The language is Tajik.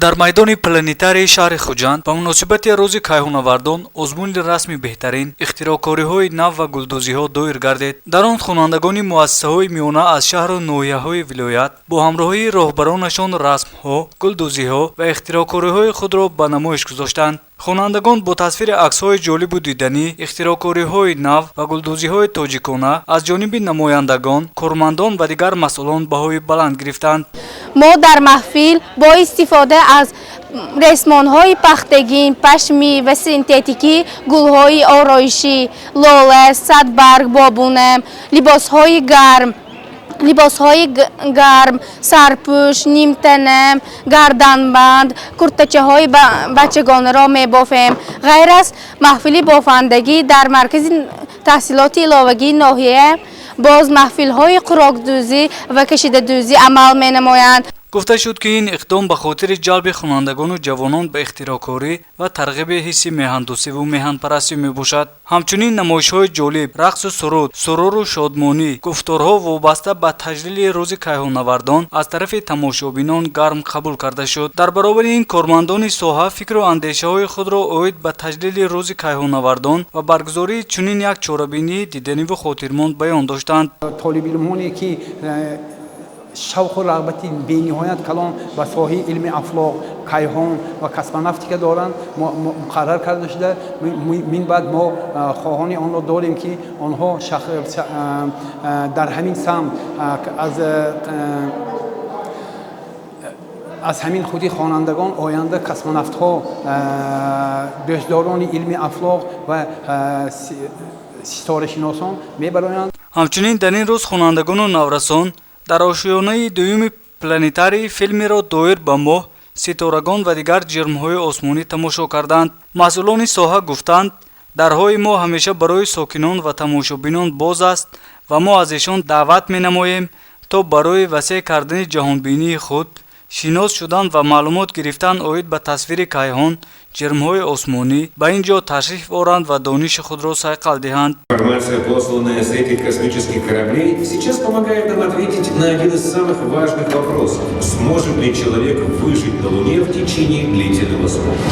Дар майдони планетарии шаҳри Хуҷанд ба муносибати Рӯзи кайҳоннавардон озмуни расми беҳтарин, ихтироъкориҳои нав ва гулдӯзиҳо доир гардид. Дар он хонандагони муассисаҳои миёна аз шаҳру ноҳияҳои вилоят бо ҳамроҳии роҳбаронашон расмҳо, гулдӯзиҳо ва ихтироъкориҳои худро ба намоиш гузоштанд. Хонандагон бо тасвири аксҳои ҷолибу диданӣ, ихтироъкориҳои нав ва гулдӯзиҳои тоҷикона аз ҷониби намояндагон, кормандон ва дигар масъулон баҳои баланд гирифтанд. Мо дар маҳфил бо истифода аз ресмонҳои пахтагин, пашмӣ ва синтетикӣ гулҳои ороишӣ, лола, садбарг, бобуна, либосҳои гарм, сарпӯш, нимтана, гарданбанд, куртачаҳои бачагонаро мебофем. Ғайр аз маҳфили бофандагӣ, дар маркази таҳсилоти иловагии ноҳия боз маҳфилҳои хӯрокдӯзӣ ва кашидадӯзӣ амал менамоянд. Гуфта шуд, ки ин иқдом ба хотири ҷалби хонандагону ҷавонон ба ихтироъкорӣ ва тарғиби ҳисси меҳандӯстиву меҳанпарастӣ мебошад. Ҳамчунин намоишҳои ҷолиб, рақсу суруд, суруру шодмонӣ, гуфторҳо вобаста ба таҷлили Рӯзи кайҳоннавардон аз тарафи тамошобинон гарм қабул карда шуд. Дар баробари ин, кормандони соҳа фикру андешаҳои худро оид ба таҷлили Рӯзи кайҳоннавардон ва баргузории чунин як чорабинии диданиву хотирмонд баён доштанд. Толибилмоне ки шавқу рағбати бениҳоят калон ба соҳаи илми афлок, кайҳон ва космонавтика доранд, муқаррар карда шуда, минбаъд мо хоҳони онро дорем, ки онҳо дар ҳамин самт аз ҳамин худи хонандагон оянда космонавтҳо, дӯстдорони илми афлок ва ситорашиносон мебароянд. Ҳамчунин дар ин рӯз хонандагону наврасон дар ошёнаи дуюми планетарий филмеро доир ба моҳ, ситорагон ва дигар ҷирмҳои осмонӣ тамошо карданд. Масъулони соҳа гуфтанд, дарҳои мо ҳамеша барои сокинон ва тамошобинон боз аст ва мо аз эшон даъват менамоем, то барои васеъ кардани ҷаҳонбинии худ, шинос шудан ва маълумот гирифтан оид ба тасвири кайҳон, ҷирмҳои осмонӣ ба ин ҷо ташриф оранд ва дониши худро сайқал диҳанд. Информация, посланная с этих космических кораблей, сейчас помогает нам ответить на один из самых важных вопросов. Сможет ли человек выжить на Луне в течение длительного срока?